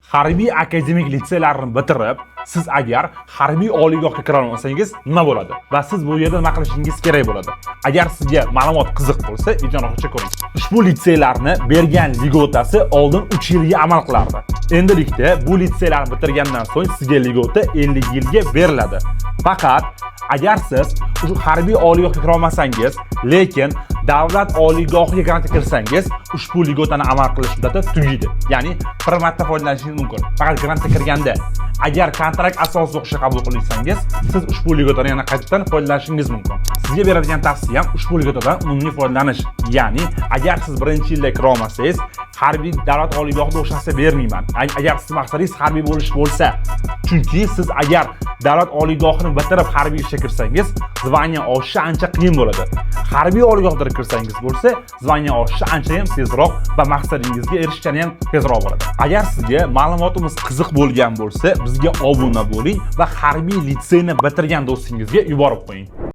Harbiy akademik litseylarni bitirib, siz agar harbiy oliygohga kira olmasangiz, nima bo'ladi? Va siz bu yerda nima qilishingiz kerak bo'ladi? Agar sizga ma'lumot qiziq bo'lsa, videoni oxirigacha ko'ring. Ushbu litseylarni bergan льгота si oldin 3 yilga amal qilardi. Endilikda bu litseylarni bitirgandan so'ng sizga льгота 50 yilga beriladi. Faqat agar siz shu harbiy oliygohga kira olmasangiz, lekin davlat oliygohiga grantga kirsangiz, ushbu льгота ni amal qilish muddati tugaydi. Ya'ni bir marta foydalanishingiz mumkin. Faqat grantga kirganda. Agar kontrakt asosida o'qishga qabul qilinsangiz, siz ushbu льгота dan yana qaytadan foydalanishingiz mumkin. Sizga beradigan tavsiyam ushbu льгота dan unumli foydalanish. Ya'ni agar siz birinchi yilda kira olmasangiz, harbiy davlat oliygohida o'qish tavsiya bermayman. Agar siz maqsadingiz harbiy bo'lish bo'lsa, chunki siz agar davlat oliygohini bitirib harbiy ishga kirsangiz, звание oshishi ancha qiyin bo'ladi. Harbiy oliygohda kirsangiz bo'lsa, звание oshishi ancha ham tezroq va maqsadingizga erishgani ham tezroq bo'ladi. Agar sizga ma'lumotimiz qiziq bo'lgan bo'lsa, bizga obuna bo'ling va harbiy litseyni bitirgan do'stingizga yuborib qo'ying.